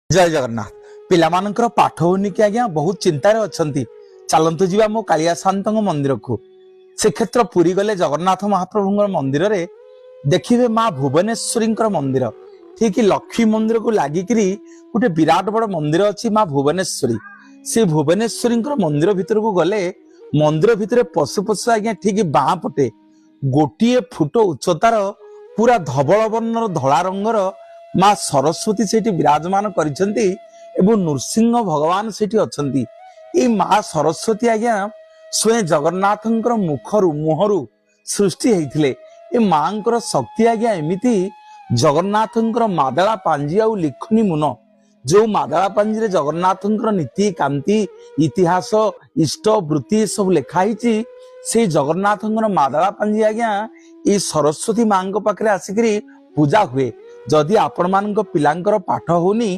ଜୟ ଜଗନ୍ନାଥ। ପିଲାମାନଙ୍କର ପାଠ ହଉନି କି ଆଜ୍ଞା, ବହୁତ ଚିନ୍ତାରେ ଅଛନ୍ତି? ଚାଲନ୍ତୁ ଯିବା ମୋ କାଳିଆ ସାନ୍ତଙ୍କ ମନ୍ଦିରକୁ। ଶ୍ରୀକ୍ଷେତ୍ର ପୁରୀ ଗଲେ ଜଗନ୍ନାଥ ମହାପ୍ରଭୁଙ୍କର ମନ୍ଦିରରେ ଦେଖିବେ ମା ଭୁବନେଶ୍ୱରୀଙ୍କର ମନ୍ଦିର। ଠିକ ଲକ୍ଷ୍ମୀ ମନ୍ଦିରକୁ ଲାଗିକିରି ଗୋଟେ ବିରାଟ ବଡ ମନ୍ଦିର ଅଛି, ମା ଭୁବନେଶ୍ୱରୀ। ସେ ଭୁବନେଶ୍ୱରୀଙ୍କର ମନ୍ଦିର ଭିତରକୁ ଗଲେ, ମନ୍ଦିର ଭିତରେ ପଶୁ ପଶୁ ଆଜ୍ଞା ଠିକ ବାଁ ପଟେ 1 ଫୁଟ ଉଚ୍ଚତାର ପୁରା ଧବଳ ବର୍ଣ୍ଣର ଧଳା ରଙ୍ଗର ମା ସରସ୍ୱତୀ ସେଇଠି ବିରାଜମାନ କରିଛନ୍ତି ଏବଂ ନୃସିଂହ ଭଗବାନ ସେଇଠି ଅଛନ୍ତି। ଏଇ ମା ସରସ୍ୱତୀ ଆଜ୍ଞା ସ୍ୱୟଂ ଜଗନ୍ନାଥଙ୍କର ମୁଖରୁ, ମୁହଁରୁ ସୃଷ୍ଟି ହେଇଥିଲେ। ଏ ମାଙ୍କର ଶକ୍ତି ଆଜ୍ଞା ଏମିତି, ଜଗନ୍ନାଥଙ୍କର ମାଦଳା ପାଞ୍ଜି ଆଉ ଲିଖନୀ ମୁନ, ଯୋଉ ମାଦଳା ପାଞ୍ଜିରେ ଜଗନ୍ନାଥଙ୍କର ନୀତି କାନ୍ତି, ଇତିହାସ, ଇଷ୍ଟ ବୃତ୍ତି ସବୁ ଲେଖା ହେଇଛି, ସେଇ ଜଗନ୍ନାଥଙ୍କର ମାଦଳା ପାଞ୍ଜି ଆଜ୍ଞା ଏଇ ସରସ୍ୱତୀ ମାଙ୍କ ପାଖରେ ଆସିକିରି ପୂଜା ହୁଏ। ଯଦି ଆପଣମାନଙ୍କ ପିଲାଙ୍କର ପାଠ ହଉନି